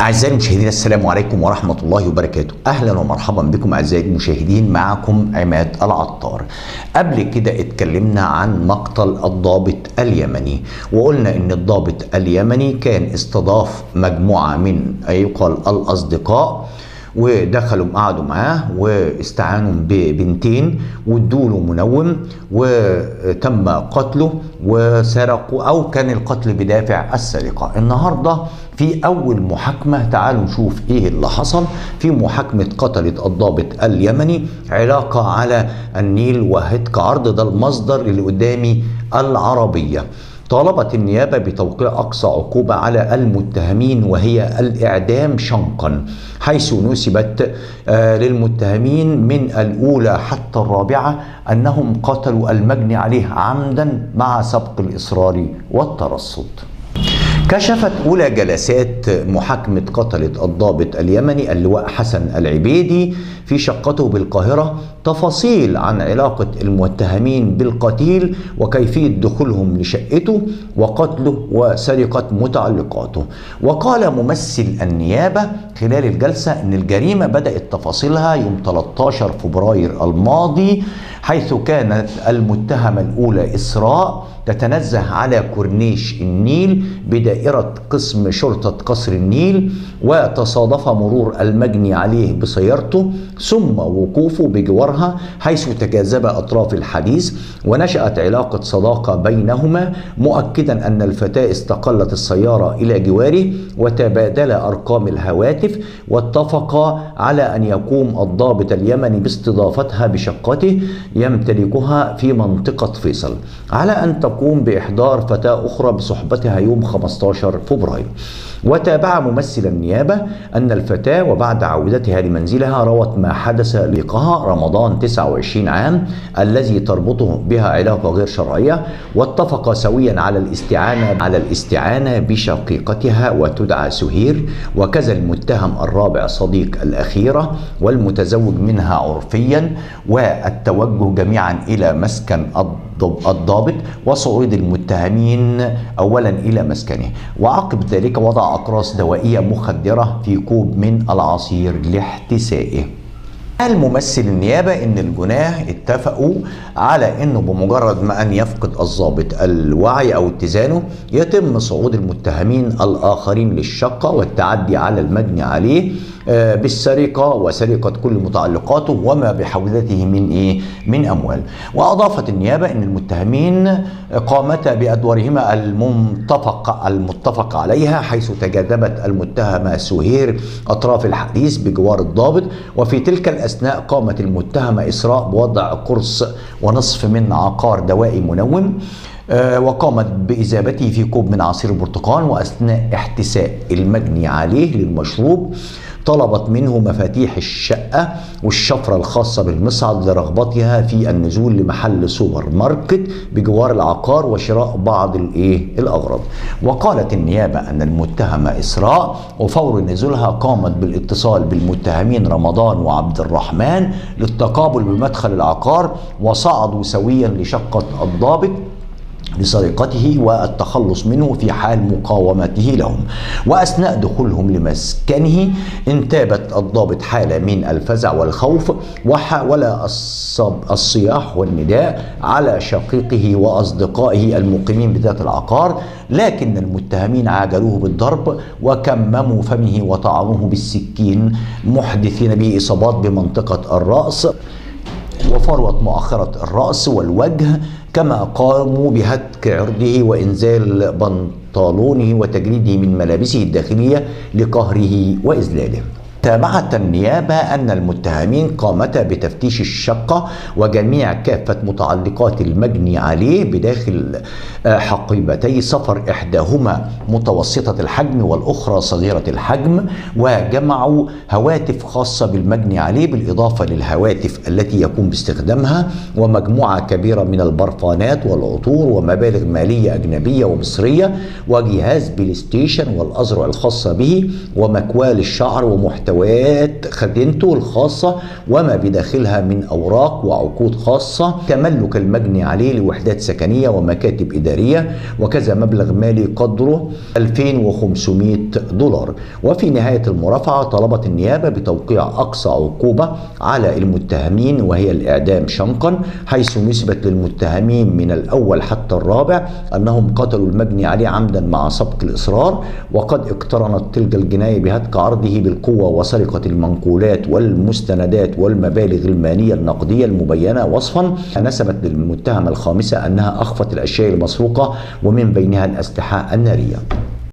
أعزائي المشاهدين، السلام عليكم ورحمة الله وبركاته. أهلا ومرحبا بكم أعزائي المشاهدين، معكم عماد العطار. قبل كده اتكلمنا عن مقتل الضابط اليمني، وقلنا إن الضابط اليمني كان استضاف مجموعة من يقال الأصدقاء، ودخلوا قعدوا معاه واستعانوا ببنتين وادوا له منوم وتم قتله وسرقوا، او كان القتل بدافع السرقه. النهارده في اول محاكمه تعالوا نشوف ايه اللي حصل في محاكمه قتله الضابط اليمني. علاقه على النيل وهتك عرض، ده المصدر اللي قدامي العربيه. طالبت النيابة بتوقيع أقصى عقوبة على المتهمين وهي الإعدام شنقا، حيث نسبت للمتهمين من الأولى حتى الرابعة أنهم قتلوا المجني عليه عمدا مع سبق الإصرار والترصد. كشفت أولى جلسات محاكمة قتلة الضابط اليمني اللواء حسن العبيدي في شقته بالقاهرة تفاصيل عن علاقة المتهمين بالقتيل وكيفية دخولهم لشقته وقتله وسرقة متعلقاته. وقال ممثل النيابة خلال الجلسة أن الجريمة بدأت تفاصيلها يوم 13 فبراير الماضي، حيث كانت المتهمة الأولى إسراء تتنزه على كورنيش النيل بدائرة قسم شرطة قصر النيل، وتصادف مرور المجني عليه بسيارته ثم وقوفه بجوارها، حيث تجاذب أطراف الحديث ونشأت علاقة صداقة بينهما، مؤكدا أن الفتاة استقلت السيارة إلى جواره وتبادلا أرقام الهواتف، واتفقا على أن يقوم الضابط اليمني باستضافتها بشقته يمتلكها في منطقة فيصل، على أن تقوم بإحضار فتاة أخرى بصحبتها يوم 15 فبراير. وتابع ممثل النيابة أن الفتاة وبعد عودتها لمنزلها روت ما حدث لقاها رمضان 29 عام الذي تربطه بها علاقة غير شرعية، واتفق سويا على الاستعانة بشقيقتها وتدعى سهير، وكذا المتهم الرابع صديق الأخيرة والمتزوج منها عرفيا، والتوجه جميعا إلى مسكن الضابط وصعود المتهمين أولا إلى مسكنه، وعقب ذلك وضع أقراص دوائية مخدرة في كوب من العصير لاحتسائه. قال ممثل النيابة إن الجناه اتفقوا على إنه بمجرد ما أن يفقد الضابط الوعي أو اتزانه يتم صعود المتهمين الآخرين للشقة والتعدي على المجني عليه بالسرقة وسرقة كل متعلقاته وما بحوزته من أموال. وأضافت النيابة أن المتهمين قامتا بأدوارهما المتفق عليها، حيث تجاذبت المتهمة سهير أطراف الحديث بجوار الضابط، وفي تلك الأثناء قامت المتهمة إسراء بوضع قرص ونصف من عقار دوائي منوم، وقامت بإذابته في كوب من عصير البرتقال. وأثناء احتساء المجني عليه للمشروب طلبت منه مفاتيح الشقة والشفرة الخاصة بالمصعد لرغبتها في النزول لمحل سوبر ماركت بجوار العقار وشراء بعض الأغراض. وقالت النيابة أن المتهمة إسراء وفور نزولها قامت بالاتصال بالمتهمين رمضان وعبد الرحمن للتقابل بمدخل العقار، وصعدوا سويا لشقة الضابط لسرقته والتخلص منه في حال مقاومته لهم. وأثناء دخولهم لمسكنه انتابت الضابط حالة من الفزع والخوف، وحاول الصياح والنداء على شقيقه وأصدقائه المقيمين بذات العقار، لكن المتهمين عاجلوه بالضرب وكمموا فمه وطعنوه بالسكين محدثين به إصابات بمنطقة الرأس وفروة مؤخرة الرأس والوجه، كما قاموا بهتك عرضه وإنزال بنطلونه وتجريده من ملابسه الداخلية لقهره وإذلاله. تابعت النيابة أن المتهمين قامتا بتفتيش الشقة وجميع كافة متعلقات المجني عليه بداخل حقيبتي سفر، إحداهما متوسطة الحجم والأخرى صغيرة الحجم، وجمعوا هواتف خاصة بالمجني عليه بالإضافة للهواتف التي يقوم باستخدامها، ومجموعة كبيرة من البرفانات والعطور ومبالغ مالية أجنبية ومصرية، وجهاز بلاي ستيشن والأزرع الخاصة به ومكوال الشعر ومحتوى أدوات خزينته الخاصة وما بداخلها من أوراق وعقود خاصة، تملك المجني عليه لوحدات سكنية ومكاتب إدارية، وكذا مبلغ مالي قدره 2500 دولار. وفي نهاية المرافعة طلبت النيابة بتوقيع أقصى عقوبة على المتهمين وهي الإعدام شنقا، حيث نسبت للمتهمين من الأول حتى الرابع أنهم قتلوا المجني عليه عمدا مع سبق الإصرار، وقد اقترنت تلك الجناية بهتك عرضه بالقوة وسرقة المنقولات والمستندات والمبالغ المالية النقدية المبينة وصفا. نسبت للمتهمة الخامسة أنها أخفت الأشياء المسروقة ومن بينها الأسلحة النارية.